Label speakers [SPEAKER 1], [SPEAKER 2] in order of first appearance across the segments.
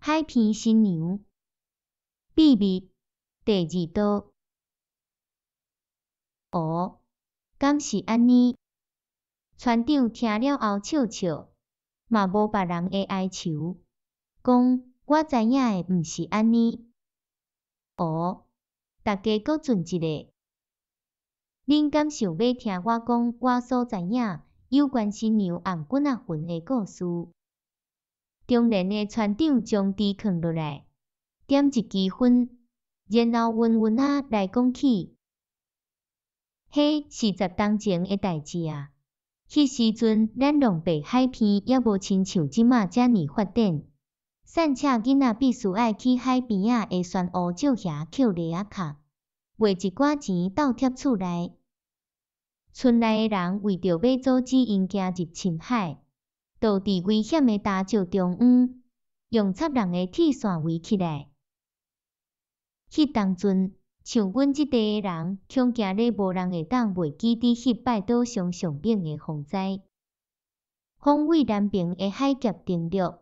[SPEAKER 1] 海邊新娘，秘密第二道。哦，敢是按呢？船長聽了後笑笑，嘛無別人的哀愁，講我知影的毋是按呢。哦，逐家閣轉一下，恁敢想欲聽我講我所知影有關新娘頷頸仔痕的故事？中年的船長將豬囥落來，點一支薰，然後溫溫仔來講起。彼是10冬前的代誌啊！彼時陣，咱浪白海邊猶無親像這馬遮爾發展。散赤囡仔必須愛去海邊仔的漩烏石遐抾螺仔殼，賣一寡錢倒貼厝內。村內的人為著欲阻止𪜶行入深海，就佇危險的礁石中央，用插人的鐵線圍起來。彼當陣，像阮這塊的人，恐驚咧無人會當袂記佇彼擺島上上猛的風災。風對南爿的海峽登陸，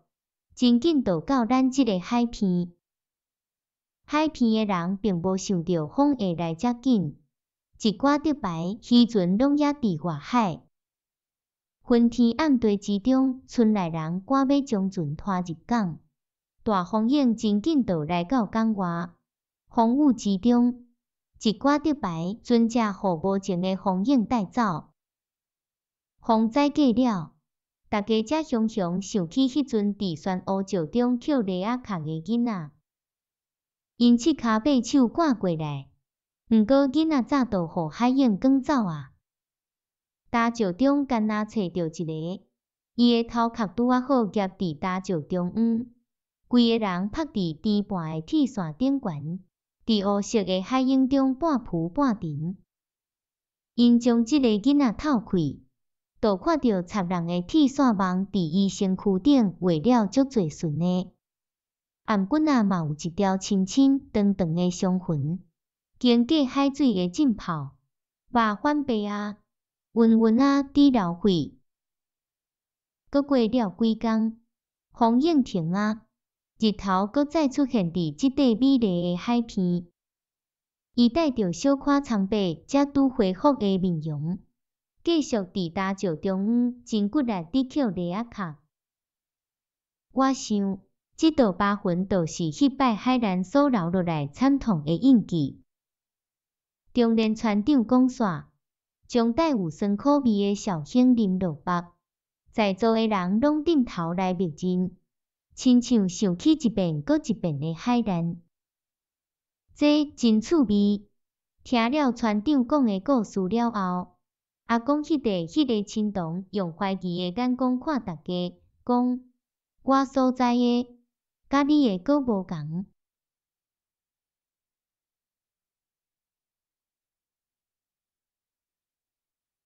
[SPEAKER 1] 真緊就到咱這个海邊。海邊的人並無想著風會來遮緊，一寡竹排漁船攏猶佇外海。昏天暗地之中，村內人趕欲將船拖入港。大風湧真緊就來到港外。風雨之中，一寡竹排船隻予無情的風湧帶走。風災過了，逐家才雄雄想起彼陣佇漩烏石中抾螺仔殼的囡仔。𪜶七跤八手趕過來，毋過囡仔早就予海湧捲走啊！礁石中干焦揣著一个，伊的頭殼拄仔好夾佇礁石中央，規个人曝佇甜半的鐵線頂懸，佇烏色的海湧中半浮半沉。𪜶將這个囡仔透開，就看著插人的鐵線網佇伊身軀頂畫了足濟順的，頷頸仔嘛有一條深深長長的傷痕，經過海水的浸泡，肉反白啊，溫溫仔佇流血。閣過了幾工，風湧停啊，日頭閣再出現佇這塊美麗的海邊，伊帶著小可蒼白才拄恢復的面容，繼續佇礁石中央真骨力佇抾螺仔殼。我想，這道疤痕就是彼擺海難所留落來慘痛的印記。中年船長講煞，將帶有酸苦味的紹興啉落腹，在座的人攏點頭來默認。親像想起一遍閣一遍的海難，這真趣味。聽了船長講的故事了後，阿公彼塊彼个神童用懷疑的眼光看逐家，講：我所知的，佮你的閣無仝。